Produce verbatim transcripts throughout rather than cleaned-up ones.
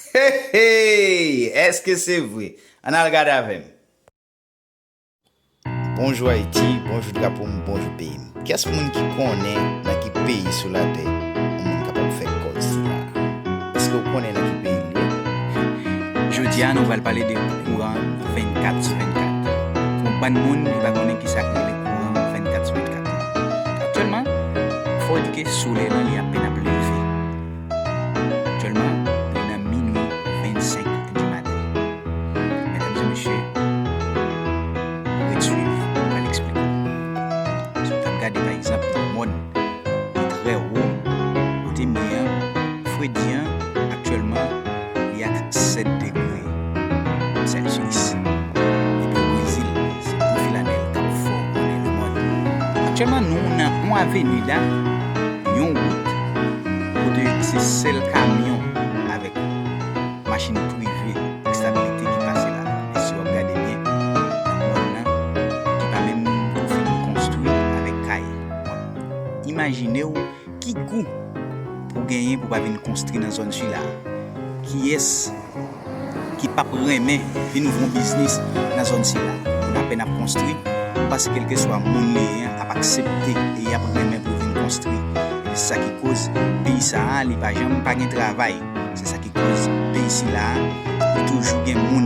Hey, hey! Èske se vre? Ann al gade avè m. Bonjou Ayiti, bonjou drapo m, bonjou peyi m. Kiyès moun ki konnen nan ki peyi sou latè yon moun kapab fè kòb sila? Èske w konnen nan ki peyi l ye? Jodi a, nou pral pale de kouran vennkat sou vennkat. Pou yon bann moun ki pa konnen ki sa k rele kouran vennkat sou vennkat. Aktyèlman, fò w di ke solèy lan li apèn ap leve. Aktyèlman, li nan minwi vennsenk di maten. Medam e mesye, ret swiv, mwen pral eksplike w. Si w t ap gade, pa egzanp, nan mòn ki trè wo, kote m ye an, fredi an, aktyèlman, li ak sèt degre Celsius. Epi Brezil, se gwo filanèl k ap fò konnen lemond. Aktyèlman, nou nan yon aveni la, yon wout, kote se sèl kamyon avèk machin prive Estabilité ki pase la. E si w ap gade byen, nan mòn nan, ki pa menm tou fin konstwi avèk kay. Imajine w ki gou pou genyen pou pa vin konstwi nan zòn sila. Kiyès ki p ap renmen vin ouvri yon biznis nan zòn sila? Moun apèn ap konstwi, paske kèlkeswa moun li ye an ap aksepte e y ap renmen pou vin konstwi. E se sa ki koz peyi sa a, li pa janm pa gen travay. Se sa ki koz peyi sila a, li toujou gen moun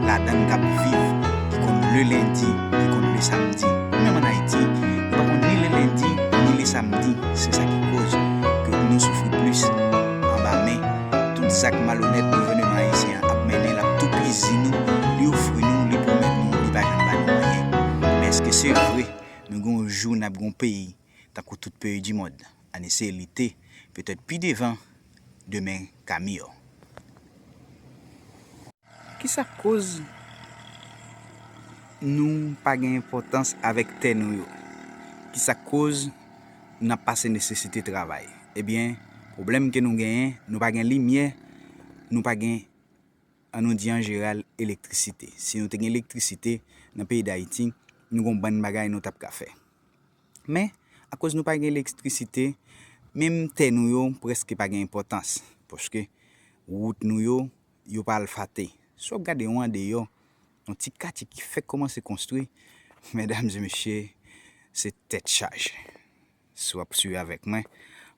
ladan l k ap viv, ki konn le lendi, ki konn le samdi. Nou menm ann Ayiti, nou pa konn ni le lendi, ni le samdi. Se sa ki koz ke nou soufri plis anba men tout zak malonèt gouvèneman ayisyen an ap mennen, l ap toupizi nou, li ofri nou, li pwomèt nou, li pa janm ba nou anyen. Men èske se vre nou gen yon jou n ap gen yon peyi tankou tout peyi di mond? Ann eseye lite, petèt pi devan, demen ka miyò. Kisa k koz nou pa gen enpòtans avèk tè nou yo? Kisa k koz n ap pase nesesite travay? Ebyen, pwoblèm ke nou genyen, nou pa gen limyè, nou pa gen, ann nou di an jeneral, elektrisite. Si nou te gen elektrisite nan peyi Dayiti, nou gen yon bann bagay nou t ap ka fè. Men, akoz nou pa gen elektrisite, menm tè nou yo prèske pa gen enpòtans, paske wout nou yo, yo pa alfate. Si w ap gade yon andeyò, yon ti katye ki fèk kòmanse konstwi, medam e mesye, se tèt chaje. Si w ap swiv avèk mwen,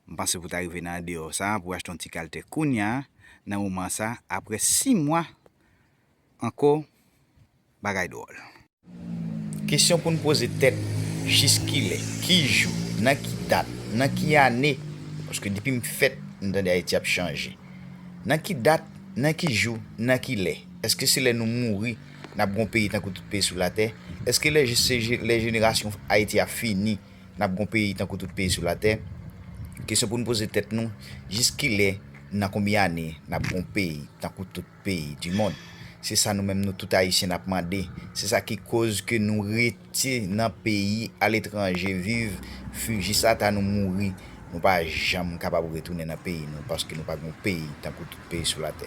m panse pou w ta rive nan andeyò sa a, pou w achte yon ti kaltè kounye a, nan moman sa a, apre sis mwa ankò, bagay dwòl. Kesyon pou n poze tèt, jiskilè, ki jou, nan ki dat, nan ki ane, paske depi m fèt, m tande Ayiti ap chanje. Nan ki dat, nan ki jou, nan ki lè? Èske se lè nou mouri, n ap gon peyi tankou tout peyi sou latè? Èske lè je-, se je-, lè jenerasyon Ayiti a fini, n ap gon peyi tankou tout peyi sou latè? Kesyon pou n poze tèt nou, jiskilè, nan konbyen ane n ap gon peyi tankou tout peyi di mond? Se sa nou menm nou tout Ayisyen n ap mande. Se sa ki koz ke nou rete nan peyi aletranje viv fi-, jis ata nou mouri. Nou pa janm kapab retounen nan peyi nou paske nou pa gon peyi tankou tout peyi sou latè.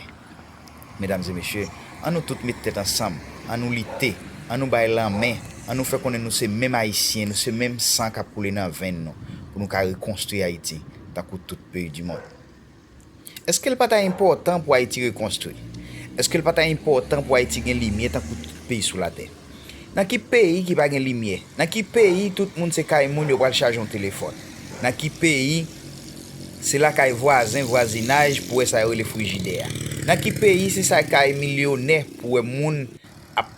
Medam e mesye, ann nou tout met tèt ansanm, ann nou lite, ann nou bay lanmen, ann nou fè konnen nou se menm Ayisyen, nou se menm san k ap koule nan venn nou, pou nou ka rekonstwi Ayiti, tankou tout peyi di mond. Èske l pa ta enpòtan pou Ayiti rekonstwi? Èske l pa ta enpòtan pou Ayiti gen limyè tankou tout peyi sou latè? Nan ki peyi ki pa gen limyè? Nan ki peyi tout moun se kay moun yo pral chaje yon telefòn? Nan ki peyi se lakay vwazen, vwazinaj, pou wè sa yo rele frijidè a? Nan ki peyi se sa kay milyonè pou wè moun ap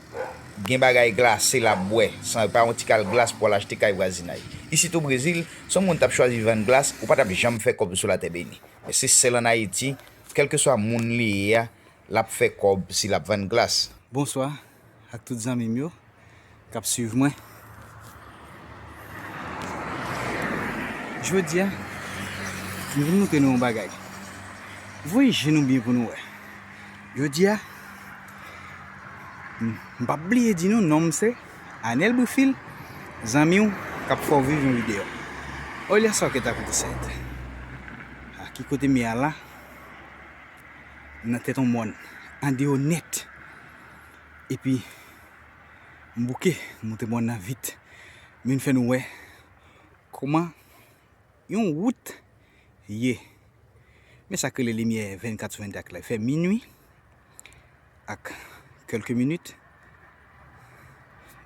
gen bagay glase l ap bwè, san pa yon ti kal glas pou al achte kay vwazinaj? Isit o Brezil, si yon moun t ap chwazi vann glas, ou pa t ap janm fè kòb sou latè beni. Men se sèl ann Ayiti, kèlkeswa moun li ye a, l ap fè kòb si l ap vann glas. Bonswa ak tout zanmi m yo k ap swiv mwen. Jodi a, m vin montre nou yon bagay. Voye je nou byen pou nou wè. Jodi a, m, m p ap bliye di nou, non m se Anel Brifil, zanmi w k ap fè w viv yon videyo. Olya sa w ke ta koute sèt. A ki kote m ye a la? M nan tèt yon mòn, andeyò nèt. Epi, m bouke, m monte mòn nan vit. M vin fè nou wè kòman yon wout ye. Men sa k rele limyè vennkat sou vennkat la. Fè minui ak kèlke minit.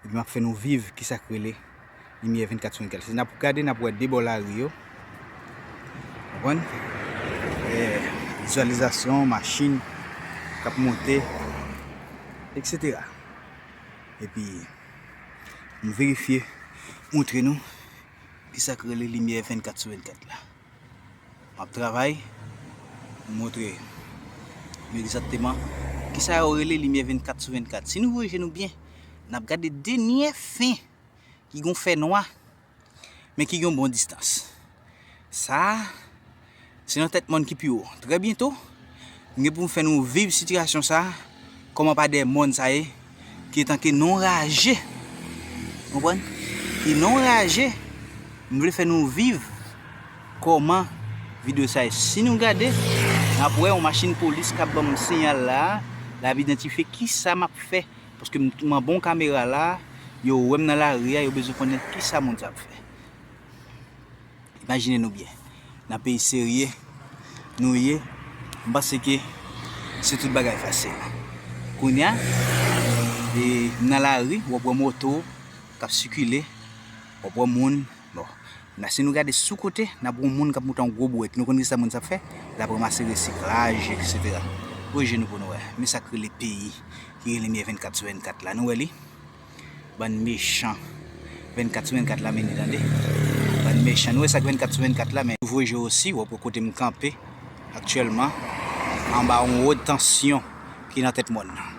Epi m ap fè nou viv kisa k rele limyè vennkat sou vennkat. Si n ap gade, n ap wè de bò lari yo. Konprann? Eh, vizyalizasyon, machin k ap monte, etsetera. Epi, m verifye, montre nou kisa k rele limyè vennkat sou vennkat la. M ap travay, m montre nou egzakteman kisa yo rele limyè vennkat sou vennkat. Si nou voye je nou byen, n ap gade dènye fen ki gon fè nwa, men ki gon bon distans. Sa a, se nan tèt mòn ki pi wo. Trè byento, m gen pou m fè nou viv sitiyasyon sa a, kòman pa dèyè mòn sa ye, ki etanke non raje. Konprann? Ki non raje, m vle fè nou viv kòman videyo sa ye. Si nou gade, n ap wè yon machin polis k ap ban m siyal la, l ap idantifye kisa m ap fè. Paske m, m an bon kamera la, yo wè m nan lari a, yo bezwen konnen kisa moun sa ap fè. Imajine nou byen. Nan peyi serye nou ye, m panse ke se tout bagay fasil. Kounye a, e, m nan lari, w ap wè moto k ap sikile, w ap wè moun. Bon, la, si nou gade sou kote, n ap wè yon moun k ap moute yon gwo bouwèt. Nou konn kisa moun sa ap fè? L ap ranmase resiklaj, etsetera. Voye je nou pou nou wè. Men sa k rele peyi, ki rele limyè vennkat sou vennkat la. Nou wè li? Bann mechan. Vennkat sou vennkat la mennen, tande. Bann mechan. Nou wè sa k vennkat sou vennkat la, men voye je osi, w ap wè kote m kanpe aktyèlman, anba yon wot tansyon ki nan tèt mòn nan.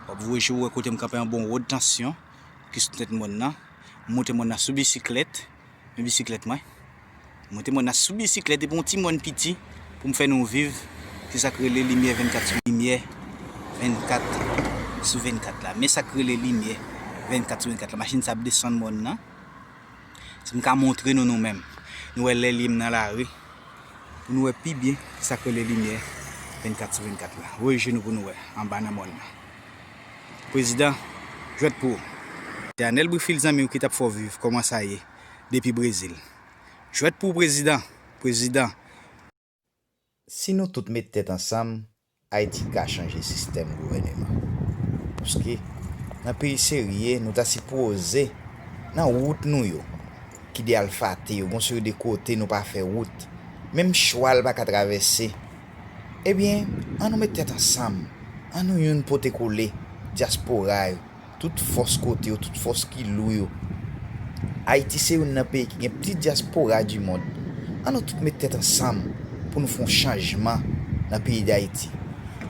W ap voye je, w wè kote m kanpe anba yon wot tansyon ki sou tèt mòn nan. M monte mòn nan sou bisiklèt. Men bisiklèt mwen. Monte mòn nan sou bisiklèt epi yon ti mòn piti pou m fè nou viv. Se sa k rele limyè vennkat sou limyè, vennkat sou vennkat la. Men sa k rele limyè vennkat sou vennkat la. Machin sa ap desann mòn nan. Si m ka montre nou nou menm. Nou wè lè li ye m nan lari. Pou nou wè pi byen sa k rele limyè vennkat sou vennkat la. Voye je nou pou nou wè anba nan mòn nan. Prezidan, jwèt pou ou. Se Anel Brifield zanmi w ki t ap fè w viv kòman sa ye depi Brezil. Jwèt pou w, prezidan, prezidan. Si nou tout met tèt ansanm, Ayiti ka chanje sistèm gouvèneman. Paske, nan peyi serye, nou ta sipoze, nan wout nou yo, ki de alfate yo, gon seri de kote nou pa fè wout. Menm chwal pa ka travèse. Ebyen, ann nou met tèt ansanm. Ann nou youn pote kole, dyaspora yo, tout fòs kote yo, tout fòs ki lou yo. Ayiti se youn nan peyi ki gen plis dyaspora di mond. Ann nou tout met tèt ansanm pou nou fè yon chanjman nan peyi Dayiti.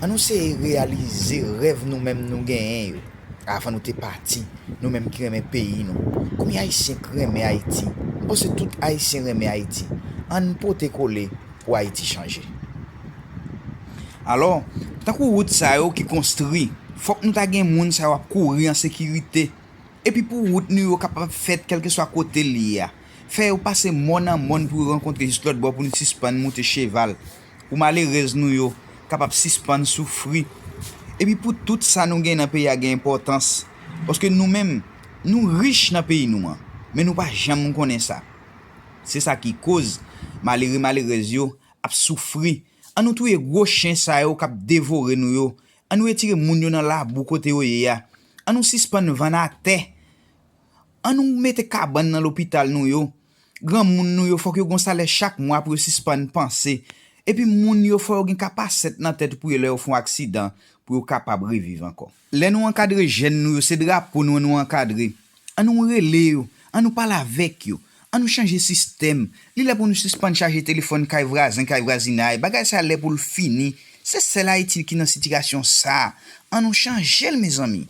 Ann nou seye reyalize rèv nou menm nou genyen yo. Avan nou te pati, nou menm ki renmen peyi nou. Konbyen Ayisyen k renmen Ayiti? M panse tout Ayisyen renmen Ayiti. Ann pote kole pou Ayiti chanje. Alò, tankou wout sa yo ki konstwi, fòk nou ta gen moun sa yo ap kouri an sekirite. Epi pou wout nou yo kapab fèt kèlkeswa kote l ye a. Fè yo pase mòn an mòn pou yo rankontre jis lòt bò pou nou sispann moute cheval. Pou malerèz nou yo kapab sispann soufri. Epi pou tout sa nou gen nan peyi a gen enpòtans. Paske nou menm, nou rich nan peyi nou an, men nou pa janm konnen sa. Se sa ki koz malere malerèz yo ap soufri. Ann nou touye gwo chen sa yo k ap devore nou yo. Ann nou retire moun yo nan labou kote yo ye a. Ann nou sispann vann atè. Ann nou mete kabann nan lopital nou yo. Granmoun nou yo fòk yo gon salè chak mwa pou yo sispann panse. Epi moun yo fò yo gen kapasèt nan tèt pou yo lè yo fè yon aksidan pou yo kapab reviv ankò. Lè nou ankadre jèn nou yo, se drapo nou an nou ankadre. Ann nou rele yo, ann nou pale avèk yo, ann nou chanje sistèm. Li lè pou nou sispann chaje telefòn kay vwazen, kay vwazinay. Bagay sa lè pou l fini. Se sèl Ayiti ki nan sitiyasyon sa a. Ann nou chanje l, mezanmi.